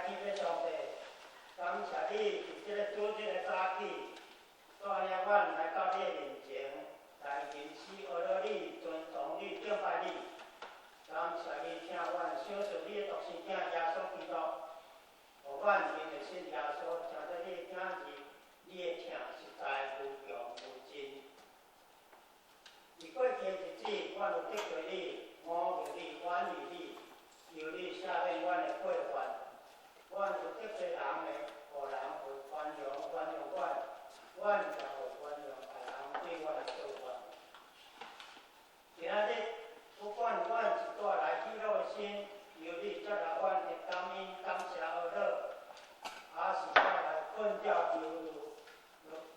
天父上帝，感謝你佇這個主日的早起，帶領阮來到你的面前，來認識學了你，尊崇你，敬拜你。感謝你疼阮，賞賜你的獨生子耶穌基督，予阮因為信耶穌，成做你的囝兒，你的疼實在無窮無盡。佇過去的日子，阮有得罪你，侮辱你，遠離你，求你赦免阮的過犯。阮有得罪人的，予人有寬容原諒阮，阮也會原諒別人對阮的過犯。今仔日，不管阮是帶來喜樂的心，求你接納阮的感恩、感謝、呵樂，抑是帶來困擾、憂慮、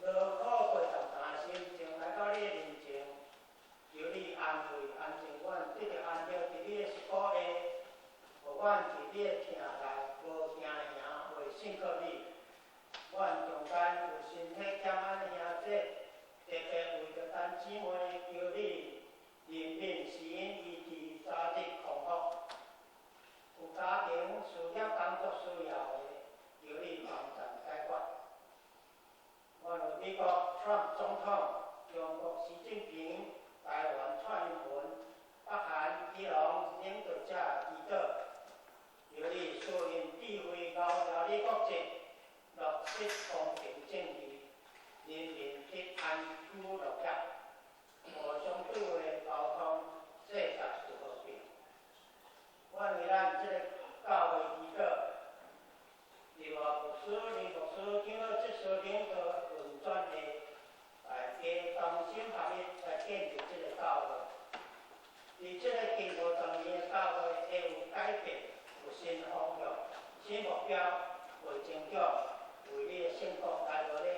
勞苦過重擔的心情來到你的面前，求你安慰、安靜阮，得著安息佇你的施苦下，予阮佇你的疼內無驚嚇，會信靠你。阮中間有身體欠安的兄弟，特別為著咱姊妹，求你憐憫，使𪜶醫治，早日康復。有家庭事業工作需要的，求你幫贊解決。阮為美國 Trump 總統、中國習近平、台灣蔡英文、北韓、伊朗領導者祈禱，求你賜𪜶智慧，熬料理國政，落實公平正義，人民得安居樂業，互相對話溝通，世界有和平。阮為咱這个教會祈禱，另外牧師、林牧師、長老執事領導運轉的，大家同心合意來建立這个教會。佇這个近50年的教會會有改變，有新方向、新目標，為成長，為你的聖國來努力。